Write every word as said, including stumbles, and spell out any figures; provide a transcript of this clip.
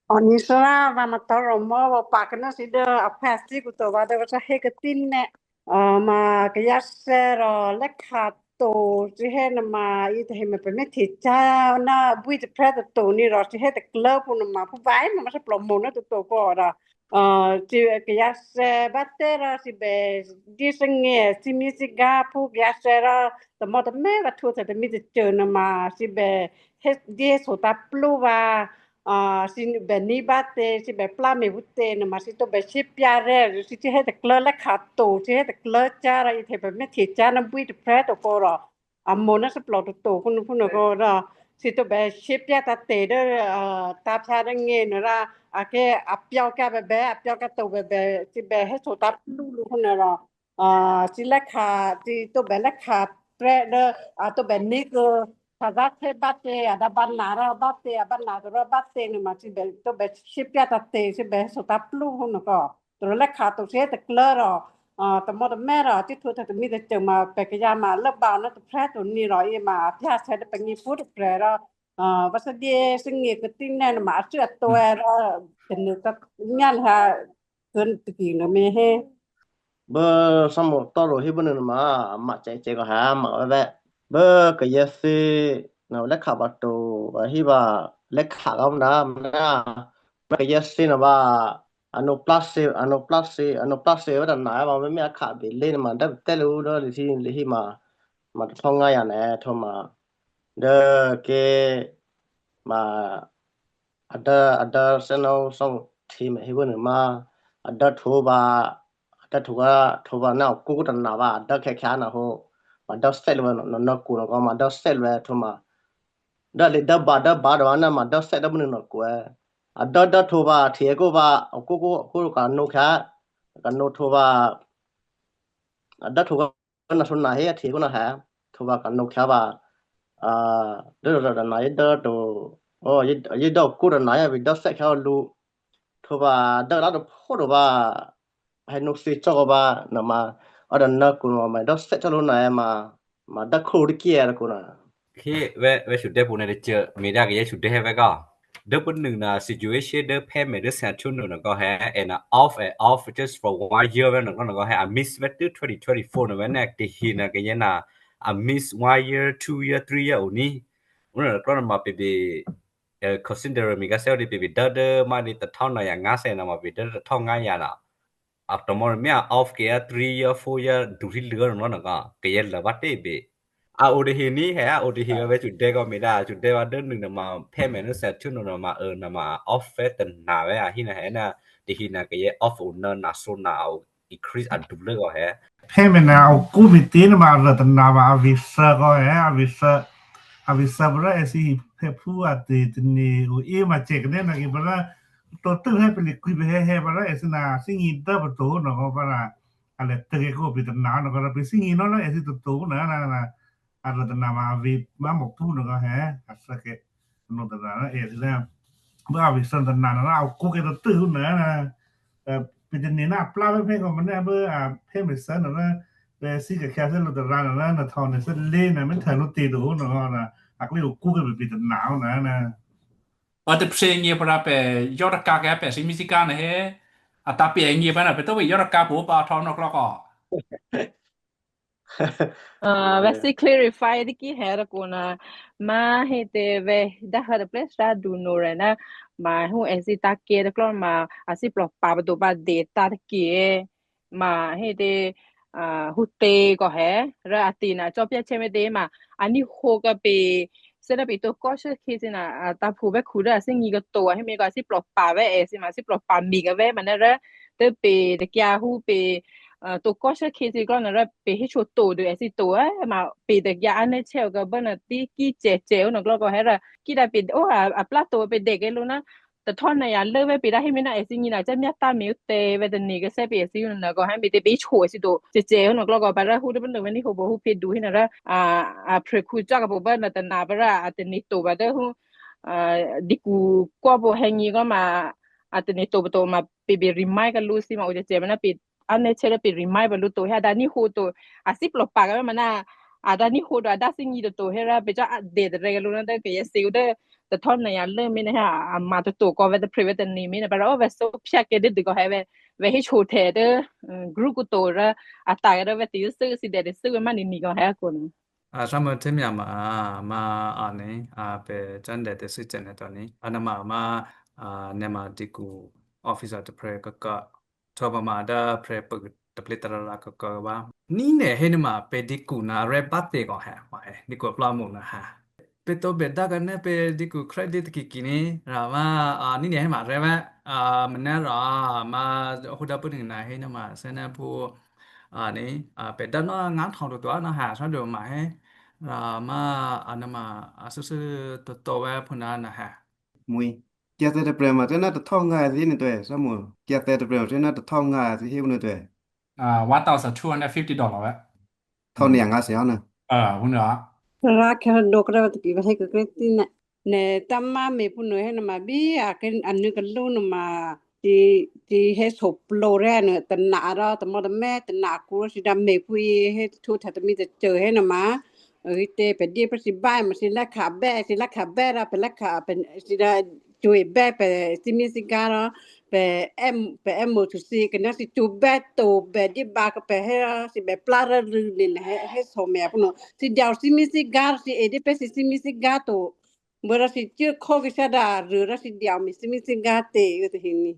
Oni sera va ma toro mo va pakna sida apasti ku to va da sa he ke tinne. Ma ke ya sero le khato si he na ma i te he me pe me te cha na bui te pre to ni ro si he te club na ma pu vai ma sa plo mo na to to ko ra. Si ke ya se ba te ra si be di se nge si mi si ga pu ke ya se ra to mo to me va tu te mi te che na ma si be he di so ta plu va. Si be ni ba te si be pla me bu te na ma si to be si pia re si si he te klo le khato si he te klo cha ra i te be me te cha na bui te pre to ko ro. A mo na se plo to to kun kun ko ra si to be si pia ta te de ta cha de nge na ra a ke a pia ka be be a pia ka to be be si be he so ta lu lu kun ra. Si le kha si to be le kha pre de a to be ni ko ta da te ba te a da ba na ra ba te a ba na ra ba te ni ma si be to be si pia ta te si be so ta lu kun ko. Tro le kha to se te klaro. To mo de mera ti to te mi de te ma pe ke ya ma le ba na to pre to ni ro i ma pia se de pe ni pu de pre ro. Ba sa die se ngi ke tin ne ma su to e ro. Ke ne ka nyan ha kun ti ki no me he. Be samo to ro hi bu ne ma ma che che ko ha ma be. Be ke ye si no le kha ba to ba hi ba le kha ga na na. Be ke ye si na ba ano plase ano plase ano plase wa da na ba me a kha be le ma da te lu do le si le hi ma ma to nga ya ne to ma de ke ma ada ada se no song ti me hi bu ne ma ada to ba ada to ga to ba na ku ku da na ba ada ke kha na ho ma da se lu no no ku no ko ma da se lu to ma da le da ba da ba do na ma da se da bu ne no ku e ada da to ba ti ko ba ku ku ku ka no kha ka no to ba ada to ga na so na he ti ko na ha to ba ka no kha ba a de da da na ye da to o ye ye da ku da na ya bi da se kha lu to ba da la do pho do ba he no si cho ba na ma ada na ku no ma da se cho lu na ya ma ma da ko ri ki ya ku na. Khi ve ve chủ đề bu ne de che mi da ke ye chủ đề he ve ka. De bu nung na situation de phe me de sa chu no na ko he and off and off just for one year ve na ko na ko he a miss ve tu twenty twenty-four no ve na ti hi na ke ye na a miss one year, two year, three year u ni. U na ko na ma pe be consider mi ka se de pe be da de ma ni ta thon na ya nga se na ma be da ta thon nga ya na. After more me a off ke a three year, four year du ri lơ no na ka ke ye la ba te be. A o de hi ni he a o de hi ga ve chu de ko mi da chu de ba de ni na ma payment sa chu no na ma e na ma off fe te na ve a hi na he na de hi na ke ye off o na na so na o increase a du lơ ko he. Payment na o ku mi te na ma ra te na ba a visa ko he a visa a visa bra e si pe pu a te te ni o e ma che ke na ki bra to te he pe le ku be he he bra e si na si ni da ba to no ko bra. Ale tege ko pi tana no ko pi singi no no esi to to na na na. Ara tana ma vi ma mo pu no he asa ke no tana e na ba vi san tana na ko ke to tu na na. Pi tene na pla be ko mane ba a pe me sa na na. Be si ke ka se lo tana na na to ne se le na me ta lo ti do no na. Akli ko ke pi tana na na. Ate pse ngi para pe yora ka ke pe si mi si ka ne he. Ata pe ngi para pe to yora ka po pa thon no kloko. Ah, ve si clarify di ki he ra ko na ma he te ve da ha de place da du no re na ma hu e si ta ke de klo ma a si plo pa do ba de ta ke. Ma he de hu te ko he ra ati na cho pia che me de ma ani ho ka pe se na pe to ko se ki si na ta phu ve khu ra si ngi ka to he me ka si plo pa ve e si ma si plo pa mi ka ve ma na ra te pe de kya hu pe to ko se ki si ko na ra pe he cho to de e si to e ma pe de kya ane che ka ba na ti ki che che no ko he ra ki da pe o a pla to pe de ke lo na. Ta thon na ya le ve pe da hi mi na e si ngi na cha mya ta mi te ve de ni ke se pe e si na ko ha mi te pe cho e si do che che no ko ko pa ra hu de ben de ni ho bo hu pe du hi na ra a a pre khu cha ka bo ba na ta na ba ra a te ni to ba de hu a di ku ko bo he ngi ko ma a te ni to to ma pe be ri mai ka lu si ma u che che na pe a ne che pe ri mai ba lu to ha da ni hu to a si plo pa ga ma na ada ni hodo ada sing ni to hera be ja de de rega luna de ke se de de ton na ya le mi na ha ma to to ko ve de private ni mi na bara o ve so pya ke de de go ha ve ve he cho te de group ko to ra ata ga ve ti se si de de se ve ma ni ni go ha ko no. A sama te mi ama a ma ani a pe jan de de si chen to ni ana ma ma a ne ma di ku office at pre ka ka to ba ma da pre pe de ple ta ra ka ka ba ni ne he ne ma pe di ku na re ba te go ha ma he di ku pla mu na ha pe to be da ga ne pe di ku credit ki ki ni ra ma a ni ne he ma re ba a ma ne ra ma hu da pu ni na he ne ma se ne pu ani a pe da na ngan thong do na ha sa do ma he ra ma ana ma a su su to to wa pu na na ha. Mui. Kia te de prema te na to thong nga zi ni to e sa mu. Kia te de prema te na to thong nga zi hi ni to e. Ah, one thousand two hundred fifty dollar wa. Thong ni nga se ana. Ah, hu na. Ra ke do kra te ki va he ke kre ti na. Ne tama me pu no he na ma bi a ke anu ke lu no ma ti ti he so plo re no te na ra te mo de me te na ku si da me pu i he tu ta te mi te che he na ma. Ite pe di pe si bai ma si la ka be si la ka be ra pe la ka pe si da tu i be pe si mi si ga ra pe em pe em mo tu si ke na si tu be to be di ba ke pe he ra si be pla ra lu ni he he so me pu no si da si mi si ga si e di pe si si mi si ga to. Bora si ti ko ke sa da ru ra si dia mi si mi si ga te yo te hini.